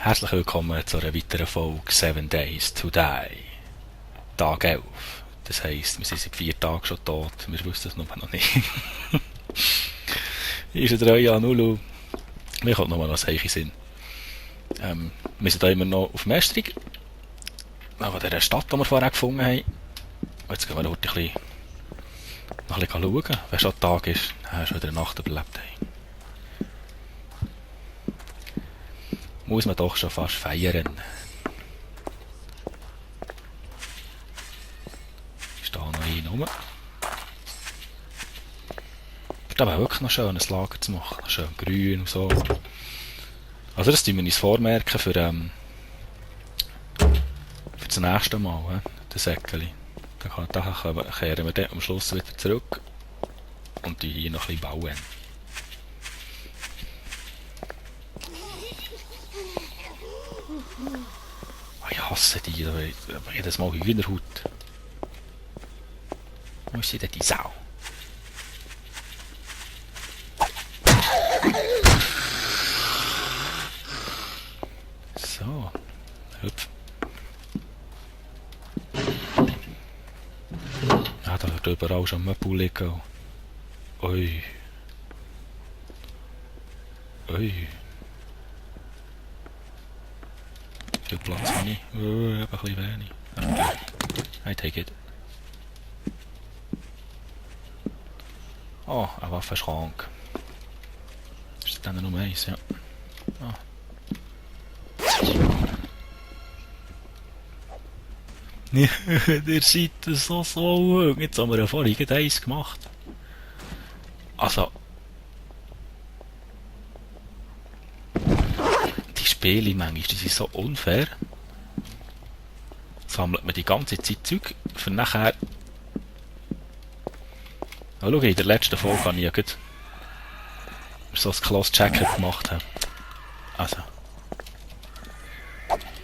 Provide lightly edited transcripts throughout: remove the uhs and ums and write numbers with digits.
Herzlich willkommen zu einer weiteren Folge 7 Days to Die. Tag 11. Das heisst, wir sind seit 4 Tagen schon tot. Wir wussten es noch nicht. Hier ist der 3 an Ulu. Mir kommt noch mal was heiche Sinn. Wir sind da immer noch auf Mestrig. Von dieser Stadt, die wir vorher gefunden haben. Jetzt gehen wir noch ein bisschen schauen, wenn schon Tag ist. Schon wieder eine Nacht überlebt haben. Muss man doch schon fast feiern. Ist da noch einer rum. Da wäre wirklich noch schön, ein Lager zu machen. Schön grün und so. Also das tun wir uns vormerken für das nächste Mal, das Säckeli. Da kehren wir dann am Schluss wieder zurück und die hier noch ein bisschen bauen. Ich hasse die, jedes Mal Hühnerhaut. Wo ist denn die Sau? So, hüpf. Ja, da wird überall schon Möbel liegen. Ui. Ui. Viel Platz habe ich. Ein bisschen wenig. I take it. Oh, ein Waffenschrank. Ist das dann Nummer 1, ja. Ah. Ihr seid so hoch. Jetzt haben wir ja vorhin eins gemacht. Also. Die Spiele manchmal, die sind so unfair. Sammelt man die ganze Zeit Zeug für nachher. Oh, schau, in der letzten Folge habe ich ja gerade so ein Close Jacket gemacht. Also.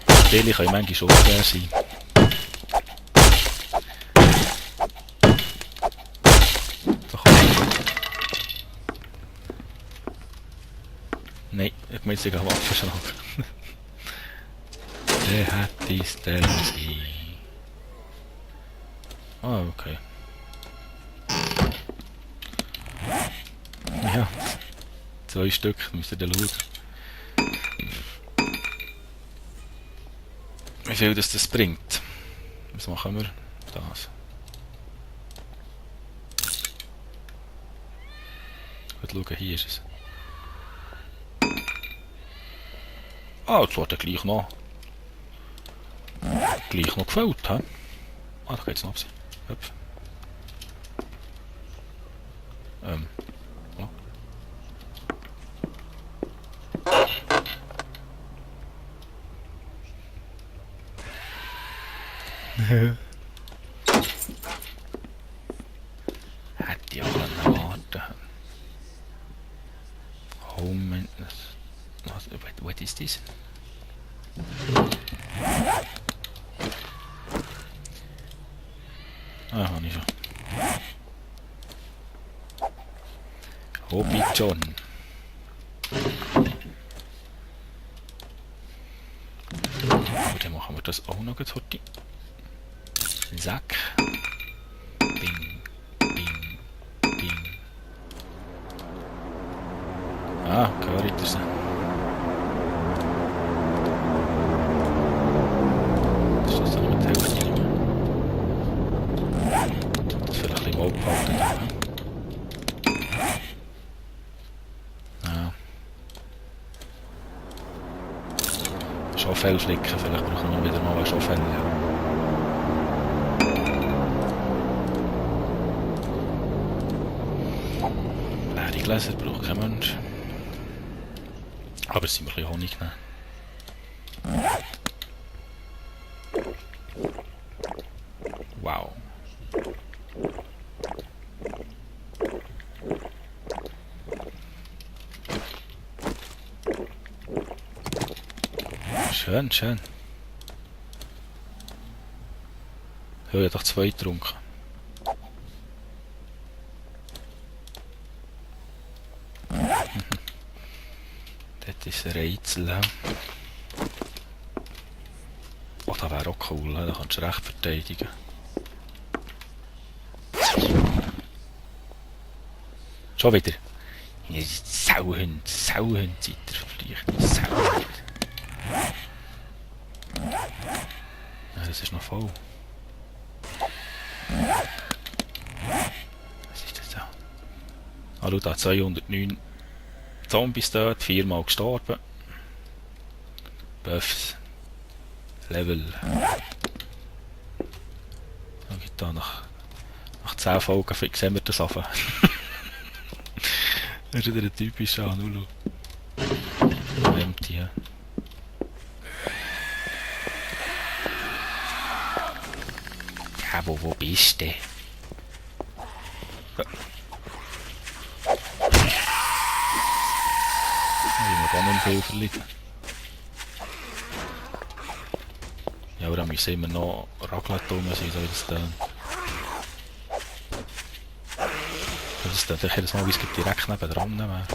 Die Spiele können manchmal unfair sein. Nein, ich meine sogar Waffenschrank. Der hat die Stelle sein. Ah, okay. Ja, 2 Stück müsst ihr schauen. Wie viel das bringt? Was machen wir? Das. Gut schauen, hier ist es. Ah, jetzt wird er gleich noch gefällt, hä? Ah, da geht's noch ab. Hüpf. Ja. Hätte ich auch warten. Home Maintenance. What is this? Ah, habe ich schon. Hobby John. Gut, dann machen wir das auch noch heute. Sack. Bing, bing, bing. Ah, gehört das. Ist das auch mit der Hälfte nicht mehr? Das vielleicht ein bisschen aufhalten. Ja. Schaufel flicken, vielleicht brauchen wir wieder mal ein Schaufel. Die Gläser braucht kein Mensch. Aber es sind ein bisschen Honig nehmen. Wow. Schön, schön. Ich habe doch 2 getrunken. Das ist ein Rätsel. Drache wäre auch cool, da kannst du recht verteidigen. Schon wieder. Sauhund seid ihr verfliegt. Sauhund. Ja, das ist noch voll. Was ist das da? Ah, schau da, 209 Zombies dort, 4-mal gestorben. Buffs. Level. Dann geht da nach 10 Folgen sehen wir das an. Das ist wieder ein typischer Anulu. Empty, ja. Ja, wo bist du? Ich muss nicht viel verlieren. Ja, aber dann müssen immer noch Raclette rum sein, so wie das dann. Das ist dann jedes Mal, wie es direkt neben dran wäre.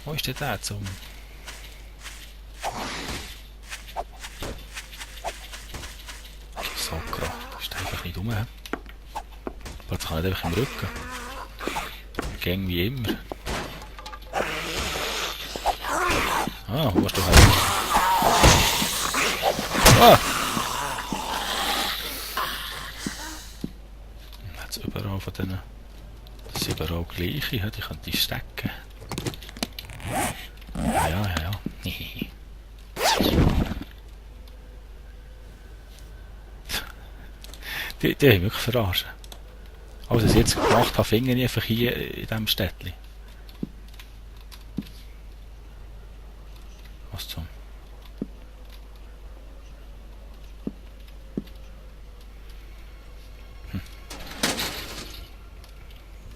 Wo ist denn der zum... Sakra, ist der einfach nicht rum. Plötzlich kann er einfach im Rücken. Gang wie immer. Ah, wo hast du halt? Ah! Jetzt überall von denen. Das sind überall gleiche, die können die stecken. Ja. Die haben wirklich verarscht. Also, was ich jetzt gemacht habe, finde ich einfach hier in diesem Städtchen. Was zum?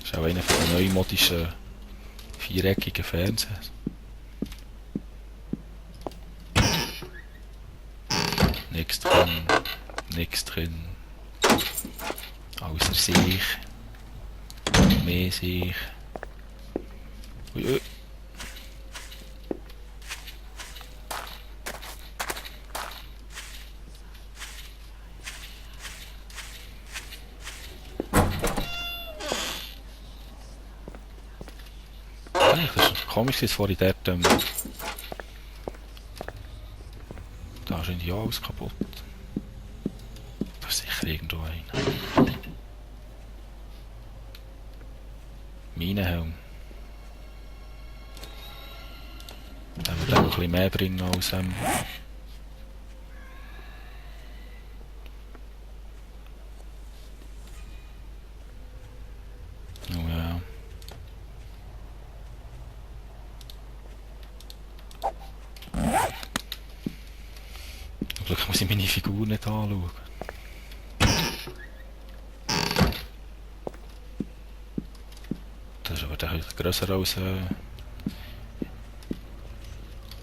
Das ist auch einer von den neumodischen viereckigen Fernseher. Nichts drin. Außer sich. Mehr sich. Ui. Das ist komisch, dass vorhin dort da ist irgendwie alles kaputt. Da ist sicher irgendwo einer. Minenhelm. Dann wird auch ein bisschen mehr bringen als oh ja. Glück muss ich meine Figur nicht anschauen. Das ist aber der grösser als... das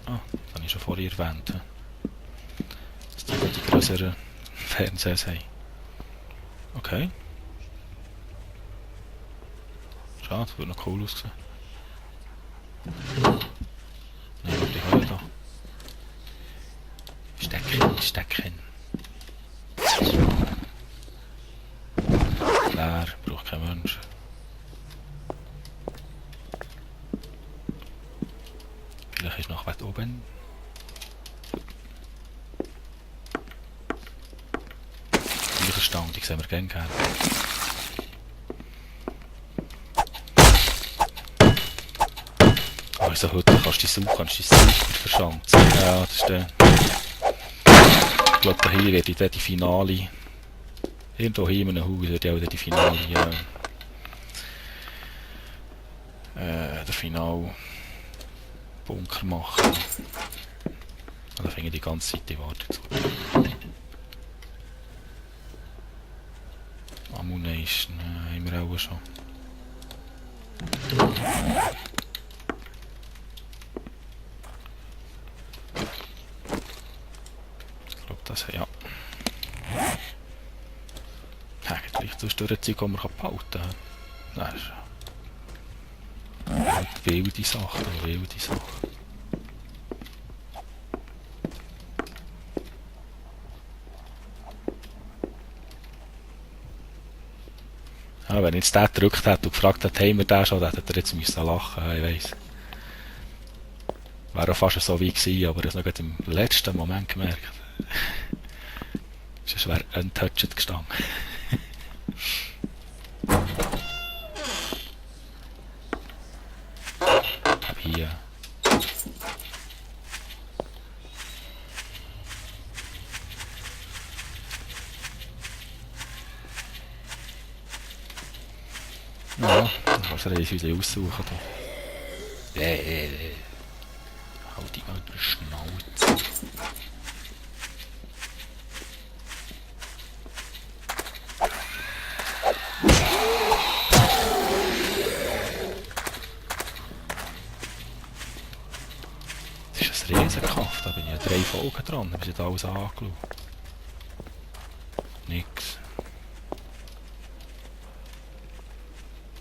habe ich schon vorher erwähnt. Dass die grösseren Fernseher haben. Okay. Schade, das würde noch cool aussehen. Nein, die haben da. Stecken. Leer, braucht kein Mensch. Vielleicht ist noch weit oben. Die Stange, die sehen wir gerne. Also heute kannst du die super verschanzen. Ja, das ist der... Ich glaube, hier werde ich dann die Finale... Irgendwo hier in einem Haus werde ich auch die Finale... den Final... Bunker machen. Und dann finde ich die ganze Zeit die Wartezeit. Ammunition haben wir auch schon. Ich glaube das, ja. Vielleicht zwischendurch ein Zeug, das man behalten kann. Nein, das ist wilde Sachen, wilde Sachen. Ja, wenn jetzt der gedrückt hat und gefragt hat, haben wir den schon, dann hätte er jetzt müssen lachen, ja, ich weiss. Wäre auch fast so wie gewesen, aber ich habe es noch gerade im letzten Moment gemerkt. Sonst wäre untouched gestanden. Ich glaube hier. Ja, dann kannst du dir uns aussuchen. Halt dich mal die Schnauze. Das ist ein Riesenkaff, da bin ich ja 3 Folgen dran, da habe ich alles angeschaut. Nix.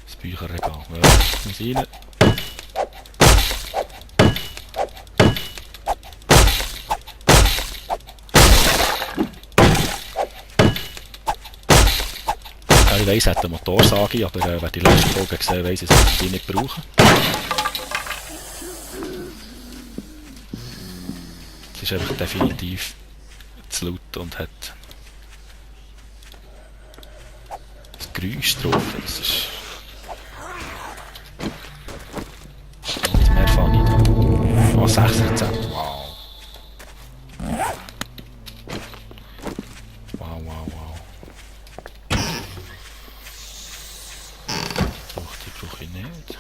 Das Bücherregal, ja, muss rein. Ich weiss, es hat eine Motorsage, aber wer die letzte Folge gesehen weiss, dass ich die nicht brauchen. Es ist einfach definitiv zu laut und hat das Geräusch drauf. Das ist nicht mehr funny da. Oh, 6%. Wow. Wow, wow, wow. Die brauche ich nicht.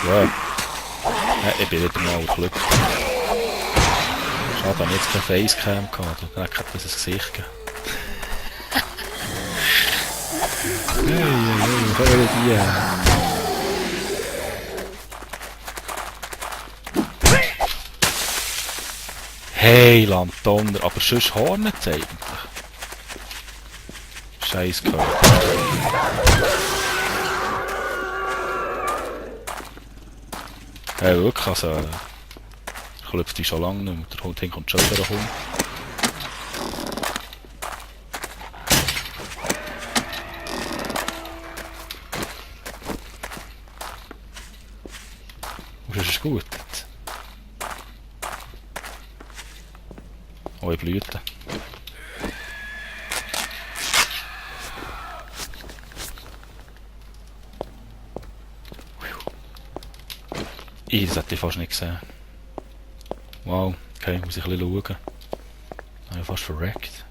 Ja. Ja, ich bin wieder mal Glück. Schade, dass ich jetzt kein Facecam gehabt. Dann hätte ich das Gesicht gegeben. Hör die. Hey, Lamtonner, aber sonst Hornets eigentlich. Scheiß gehört. Hey, wirklich, also... klopft die schon lange nicht mehr. Der Hund kommt schon wieder rum. Und das ist gut. Oh, ich blüte. Das hätte ich fast nicht gesehen. Wow, okay, muss ich ein bisschen schauen. Ich bin fast verreckt.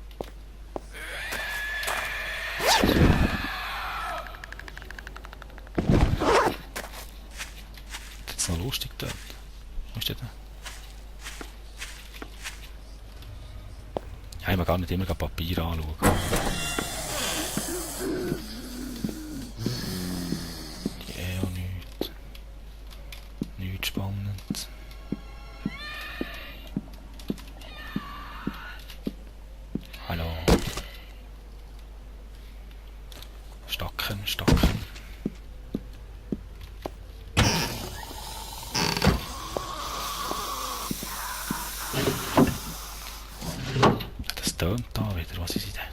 Das ist noch lustig dort. Wo ist der denn? Ja, ich mag gar nicht immer Papier anschauen. Die auch nichts. Nichts Spannendes. Hallo. Stocken, stocken. Das tönt da wieder, was ist denn?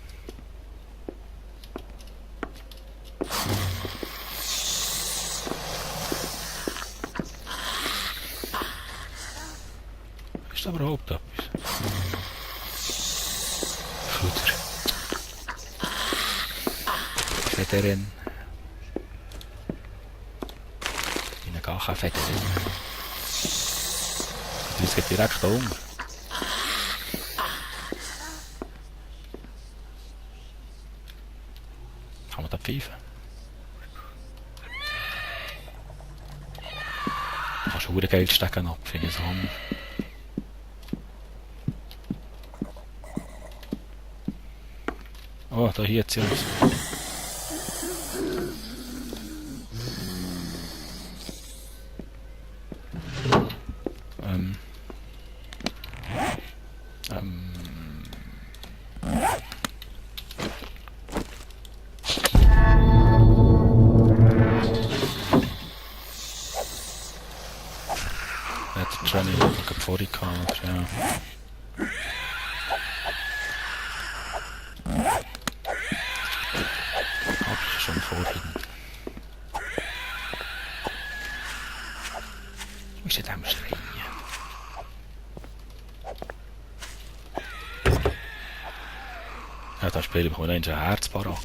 Ist da überhaupt etwas? Futter. Federn. In einer gar keine Federn. Das geht direkt da um. Kann man da pfeifen? Da kannst du Geld stecken ab, finde ich so. Oh, da hier jetzt. vorhin gehabt, oder? Ja. Hab ich schon vorhin. Wo ist denn der Schreien? Ja, das Spiel bekommt einen Herzbarack.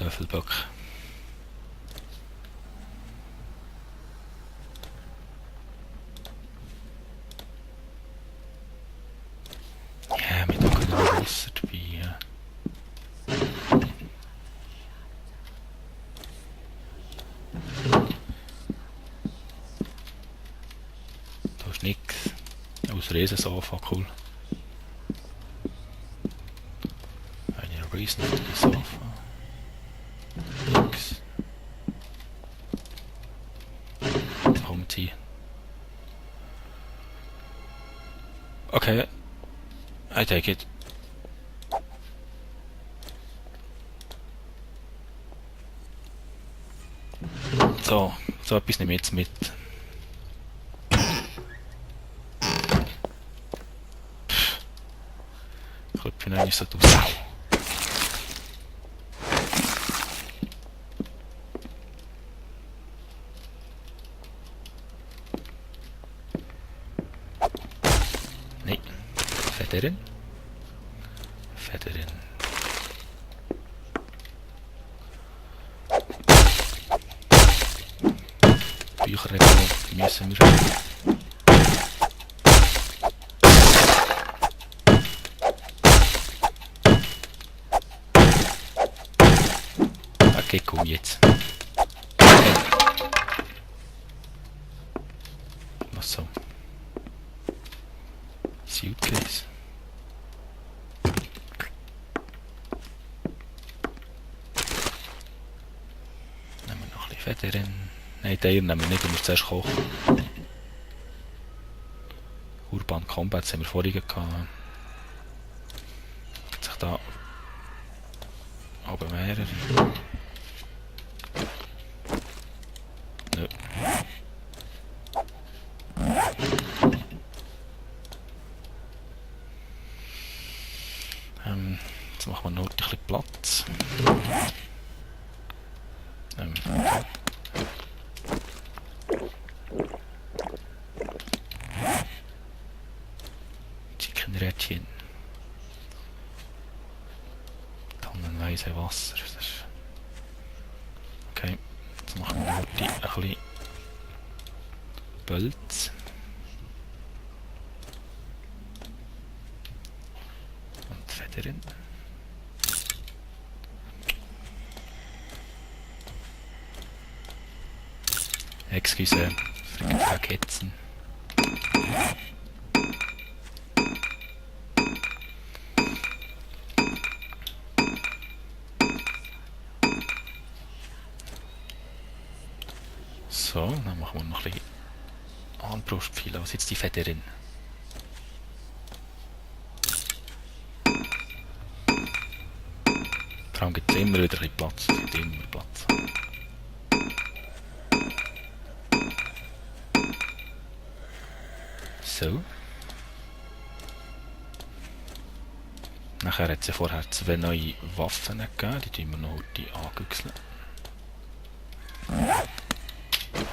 Löffelbock. Ja, mit da können wir Wasser dabei. Ja. Da ist nix. Aus Riesensofa, cool. Eine riesige Sofa. Nix. Umziehen. Okay. I take it. So etwas nehme ich jetzt mit. Klopfe noch nicht so draus. Nein. Federn. Federn. Bücherregal müssen wir. Okay, komm jetzt. Okay. Was so? Suitcase. Nehmen wir noch ein bisschen Federn. Nein, die Eier nehmen wir nicht, wir müssen zuerst kochen. Urban Combat haben wir vorhin gehabt. Gibt sich da aber mehrere. Nö. Jetzt machen wir noch ein bisschen Platz. Chickenrädchen. Tonnenweise Wasser. Okay, jetzt machen wir noch ein bisschen Bölz. Und Federn. Excuse, vergessen. So, dann machen wir noch ein bisschen Anbrustpfeile. Was ist jetzt die Federn? Vor allem gibt es immer wieder ein bisschen Platz. Es gibt immer Platz. So. Nachher hat es ja vorher 2 neue Waffen gegeben, die tun wir noch heute angüchseln.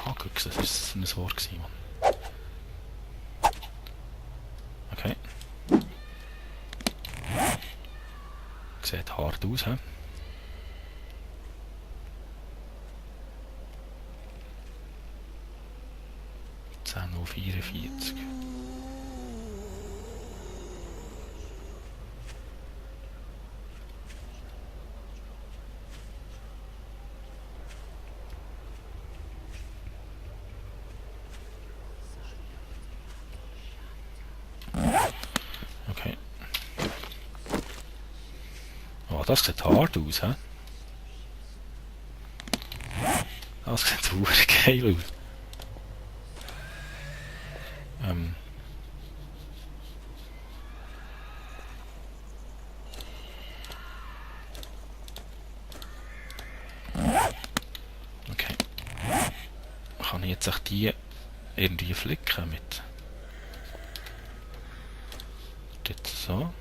Angüchseln, das war ein Wort gewesen, Mann. Okay. Sieht hart aus, hä? Uhr 44. Okay. Oh, das sieht hart aus, hä? Das sieht super geil aus. ich jetzt auch die irgendwie flicken mit. Jetzt so.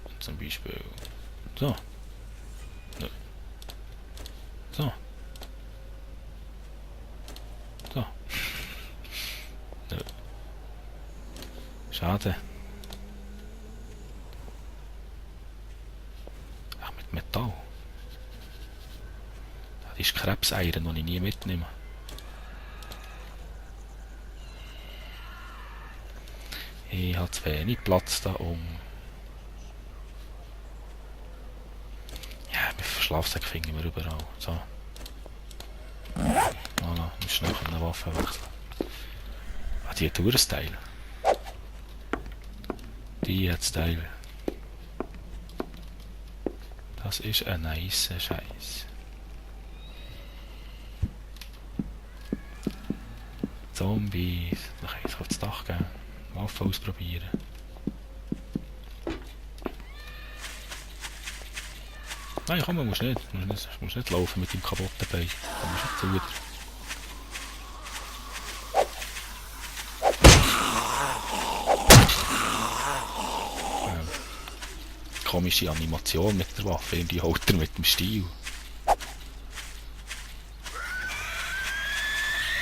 Und zum Beispiel so. Ja. So. So. Ja. Schade. Ach, mit Metall. Das ist Krebseiern, die ich nie mitnehme. Ich habe zu wenig Platz da um. Ja, mit Schlafsack finden wir überall. So. Voilà, muss schnell eine Waffe wechseln. Ah, die hat einen Style. Die hat Style. Das ist ein nice Scheiß. Zombies. Da kann ich auf das Dach gehen. Waffe ausprobieren. Nein, komm, man muss nicht. Du musst nicht laufen mit dem kaputten Bein. Du musst nicht zu dir. Komische Animation mit der Waffe, die haut er mit dem Stiel.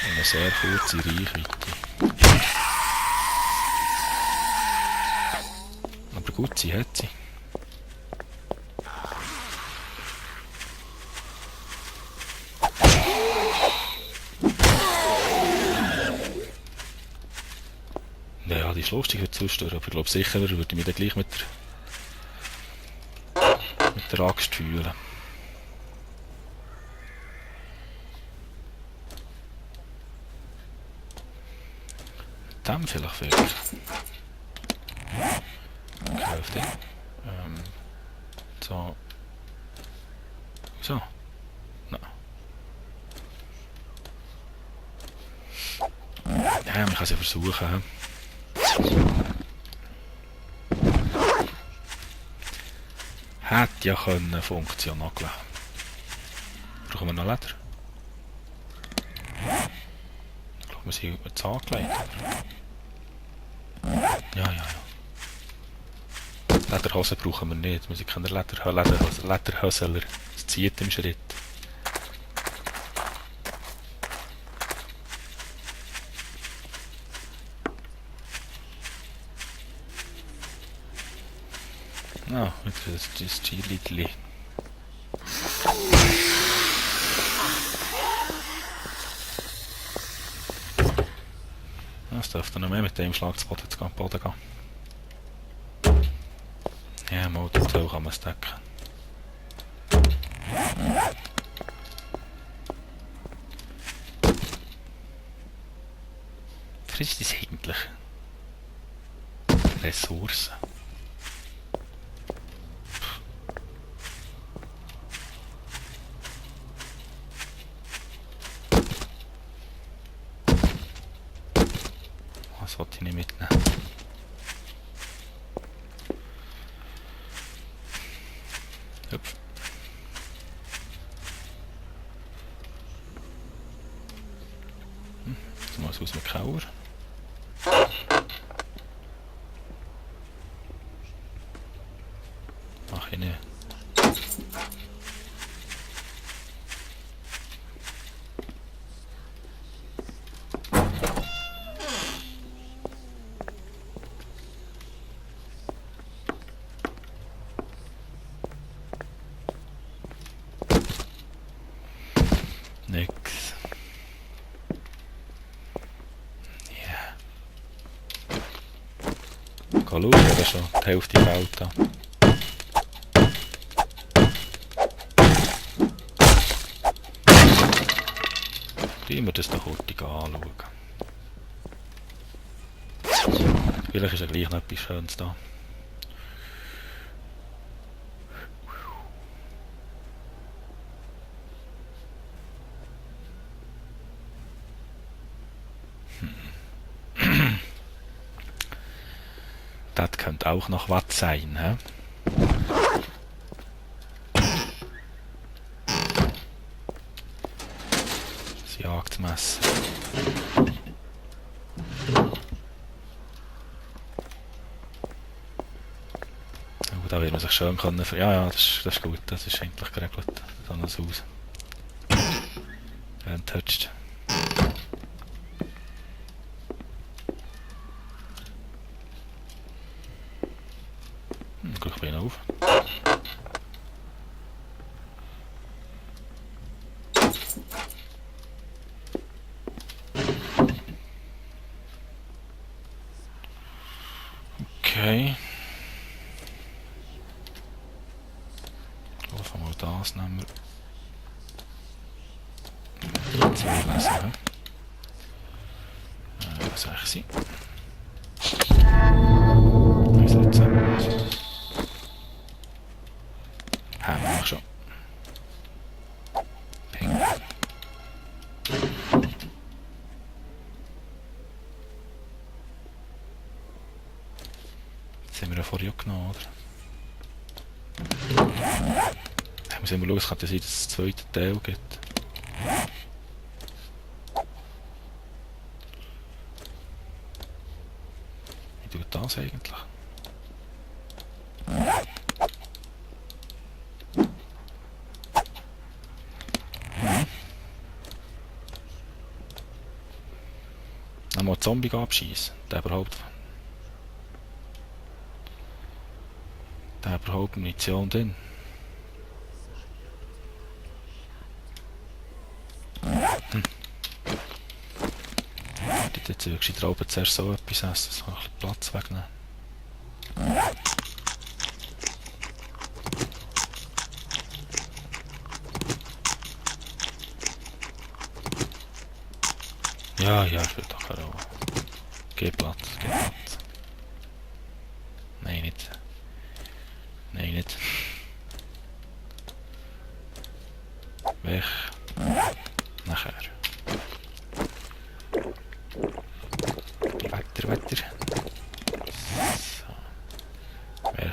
Eine sehr kurze Reichweite. Aber gut, sie hat sie. Ja, die ist lustig für Zuschauer, aber ich glaube sicher würde ich mich dann gleich mit der Axt fühlen. Dem vielleicht wirklich. Okay, auf den. So. So. Nein. Ja, man kann es ja versuchen. Hätte ja können Funktion angelassen. Brauchen wir noch Leder? Ich glaube, wir sind jetzt angelegt. Ja. Lederhosen brauchen wir nicht. Wir sind keine Lederhösler. Es zieht im Schritt. Ah, das Cheerleadli. Es dürfte noch mehr mit dem Schlag zu Boden gehen. Ja, mal dazu kann man es decken. Was ist das eigentlich? Ressourcen. Das wollte ich nicht mitnehmen. Hüpf. Jetzt mal aus dem Kauer. Mach ich nicht. Nix. Ja. Geh schauen, oder schon? Die Hälfte fällt da. Schauen wir das doch heute anschauen. Vielleicht ist ja gleich noch etwas Schönes da. Das könnte auch noch was sein, hä? Sie jagt Messer. Oh, da wird man sich schön können... Ja, das ist gut. Das ist endlich geregelt. Dann das Haus. Untouched. Guck ich auf. Okay. Einfach mal das nehmen wir. Die zwei lesen. Was soll ich sein? Wie soll es sein? Haben wir schon. Ping. Jetzt haben wir ja vorher genommen, oder? Ich muss immer schauen, es könnte sein, dass es einen zweiten Teil gibt. Wie tut das eigentlich? Dann mal einen Zombie abschießen. Der überhaupt Munition drin. Jetzt wirklich Trauben zuerst so etwas essen, so ein bisschen Platz wegnehmen. Ja, spielt doch keine Rolle. Geh Platz. Nein, nicht. Weg. Nachher. Weiter. So. Weg.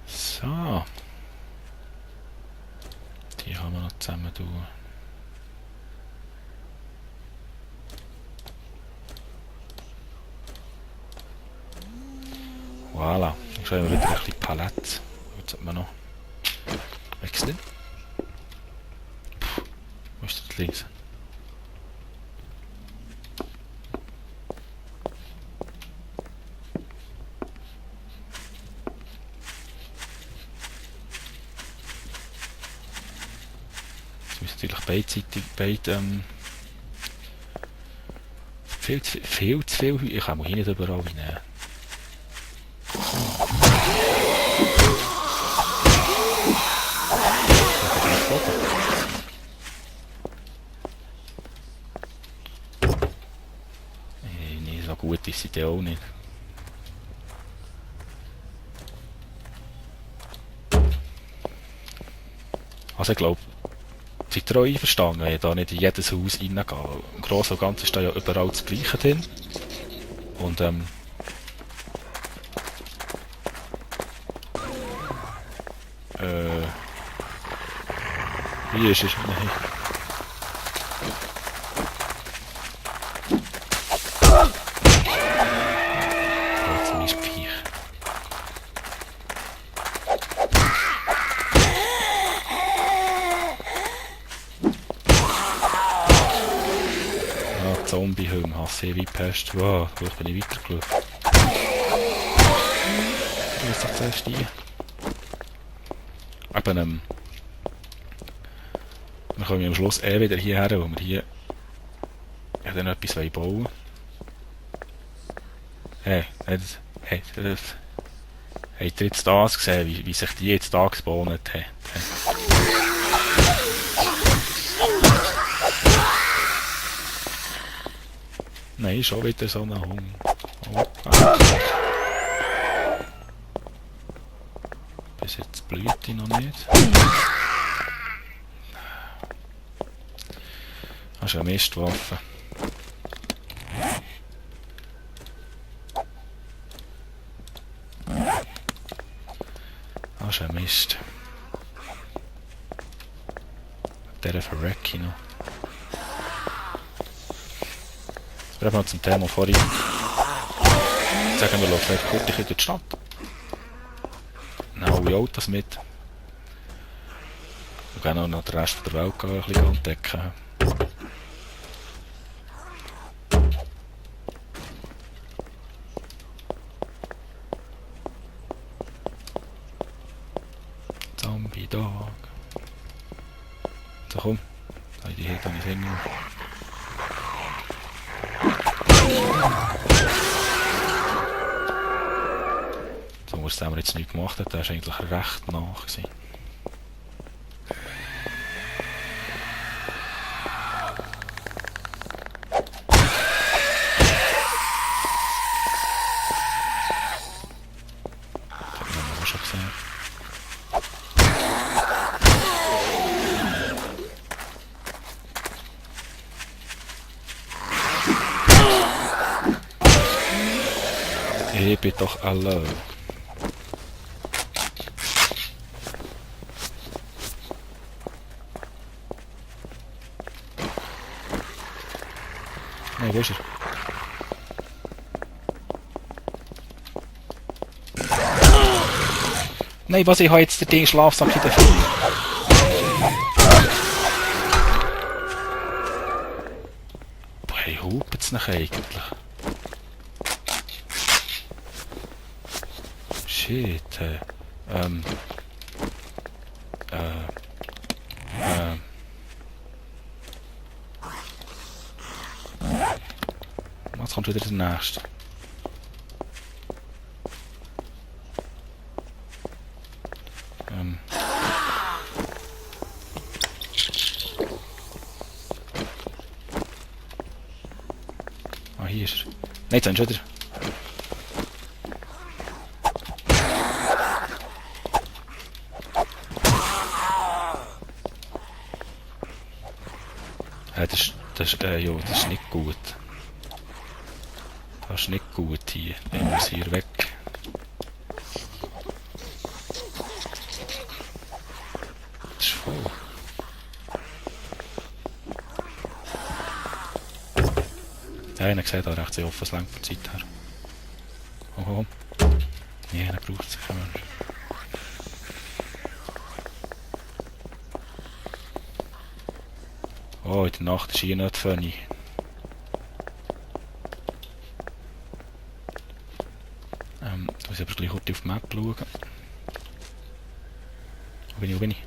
So. Die haben wir noch zusammen tun. Voilà. Dann schauen wir wieder ein bisschen Palette. Jetzt sollten wir noch wechseln. Wo ist das links? Jetzt müssen natürlich beidseitig, viel zu viel. Ich kann mal hier nicht überall reinnehmen. Nee, so gut ist sie auch nicht. Also ich glaube, seid ihr auch einverstanden, wenn ich da nicht in jedes Haus reingehe? Im Großen und Ganzen ist da ja überall das Gleiche drin. Und wie ist es? Nein. Jetzt mein Viech. Ja, Zombie-Hüng hasse ich wie Pest. Wow, wo bin ich weitergelaufen? Ich muss doch zuerst rein. Eben, wir kommen am Schluss wieder hierher, wo wir hier ja, dann etwas bauen wollen. Habt ihr jetzt das gesehen, wie sich die jetzt da gespawnt haben? Nein, schon wieder so ein Hunger. Bis jetzt blüht die noch nicht. Das ist eine Mistwaffe. ist ein Mist. Der verrecke ich noch. Jetzt bleiben wir noch zum Thema vorhin. Sagen wir, laufen einfach kurz durch die Stadt. Nehmen alle Autos mit. Und gehen auch noch den Rest der Welt ein bisschen entdecken. Zombie-Dog. So komm, die hier dann nicht hin. So muss der jetzt nicht gemacht hat, der war eigentlich recht nach gewesen. Das haben wir auch schon gesehen. Ich bin doch allein. Nein, wo ist er? Nein, was, ich habe jetzt den Schlafsack in der Fülle. Boah, hey, hupet's noch eigentlich? Shit, Jetzt kommt wieder der nächste. Ah, hier ist er. Nein, jetzt haben wir schon wieder. Das ist nicht gut. Das ist nicht gut hier. Nehmen wir es hier weg. Das ist voll. Ja, einer sieht da recht sehr offen, es langt von der Zeit her. Oh, ja, er braucht sich immer. Oh, in der Nacht ist hier nicht funny. Da muss ich aber gleich kurz auf die Map schauen. Wo bin ich?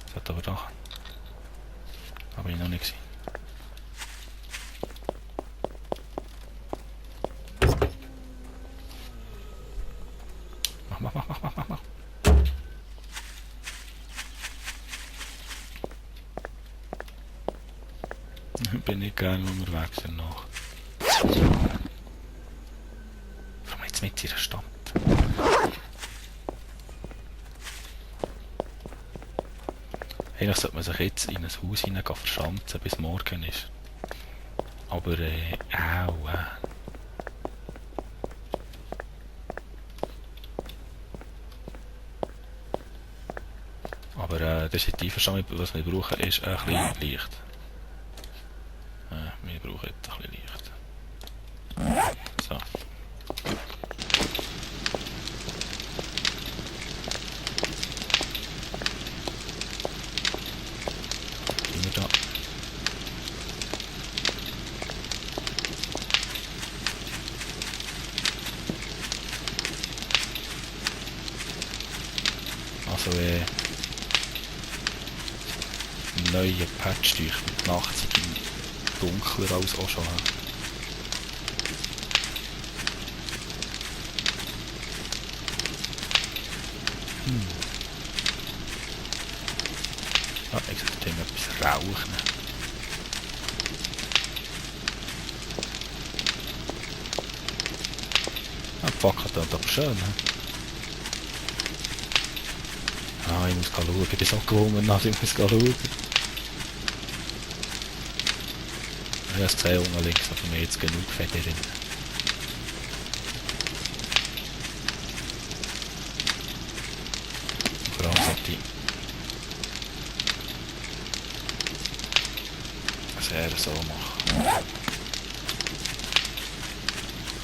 Das hat aber da. Da bin ich noch nicht gewesen. Mach. Bin ich gerne unterwegs danach. Warum jetzt mit in der Stadt? Eigentlich sollte man sich jetzt in ein Haus hinein verschanzen, bis morgen ist. Aber Aber das ist die Einverstanden, was wir brauchen, ist ein bisschen Licht. Wir brauchen jetzt ein bisschen Licht. So. Gehen wir da. Also neue Patch durch die Nacht sind dunkler als auch schon. Ah, ich sollte ihm etwas rauchen. Ah, fuck, das ist aber schön. Ah, ich muss schauen, ich bin so gelungen, also ich muss schauen. Ich habe es gesehen, unten links, aber mir jetzt genug Fett drin. der so machen.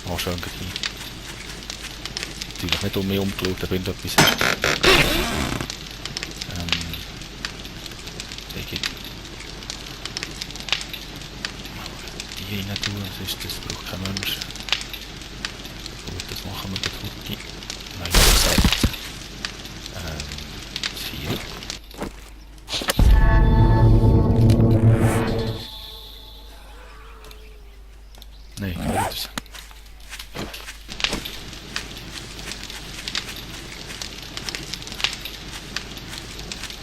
Oh, schön gleich. Natürlich nicht um mich umgeschaut, ob irgendetwas ist. Die rein tun, das braucht kein Mensch. Gut, das machen wir gut. Nein, das ist 4. Nein, weiter.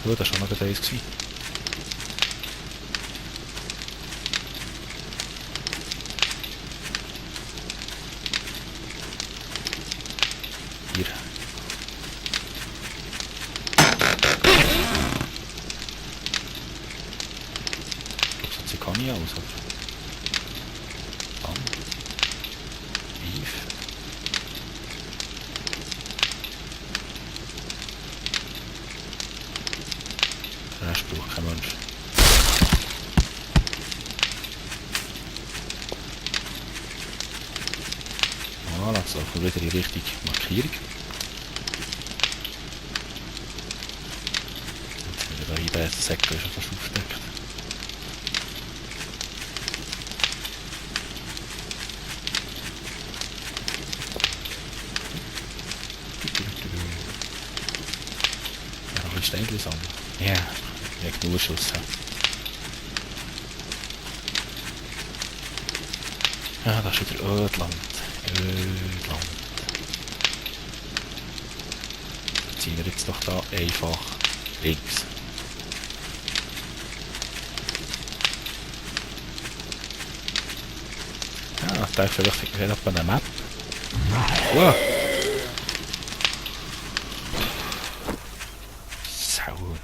Oh, das war schon noch eins gewesen. Hier. So sieht kann ich aus, oder? Dann. Beef. Der Rest braucht kein Mensch. Voilà, jetzt laufen wir wieder in Richtung Markierung. Jetzt sind wir da hier, der Sektor ist schon fast aufgedeckt. Ja, noch ein Steinchen sammeln. Ja, ich habe genug Schuss. Ja, das ist wieder Ödland. Ödland. Dann ziehen wir jetzt doch da einfach links. Ja, ich dachte vielleicht wieder bei der Map. Wow! Saugut.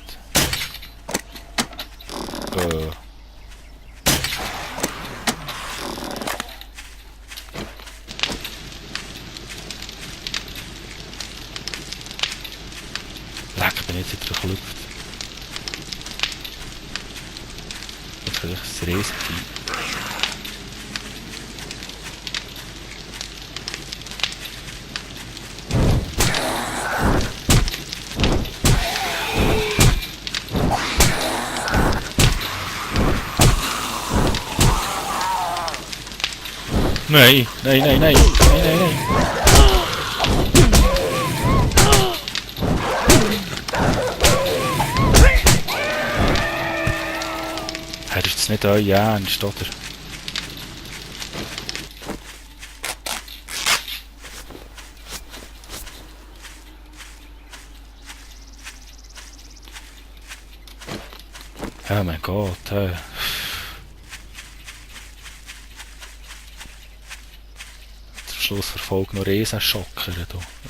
Leck, bin jetzt wieder geklopft. Jetzt kann ich das Reset sein. Nein, nein, nein, nein, nein, nein, nein. Hey, das ist jetzt nicht euer Ernst, oder? Oh mein Gott, hey. Schluss verfolgt noch Riesenschocker,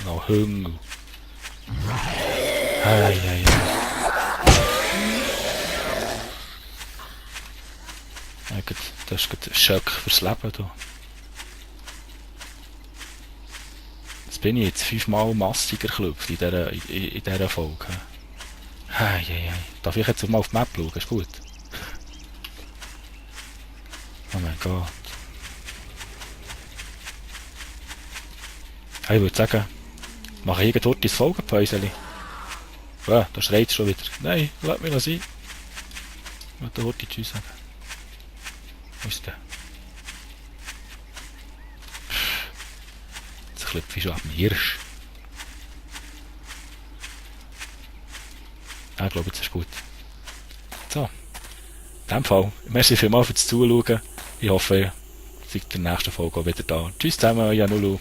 noch Hüngel. Hey, hey, hey. Das ist ein Schock fürs Leben. Da. Jetzt bin ich jetzt 5-mal massiger geklopft in dieser Folge. Hey, hey, hey. Darf ich jetzt mal auf die Map schauen? Ist gut. Oh mein Gott. Ich würde sagen, mache ich irgendwo das Folgenpäuschen. Ja, da schreit es schon wieder. Nein, lass mich sein. Ich wollte heute Tschüss sagen. Wo ist der? Jetzt klopfe ich schon ab dem Hirsch. Ich glaube, jetzt ist gut. So. In dem Fall, merci vielmals fürs Zuschauen. Ich hoffe, ihr seid in der nächsten Folge auch wieder da. Tschüss zusammen, euer Nulu.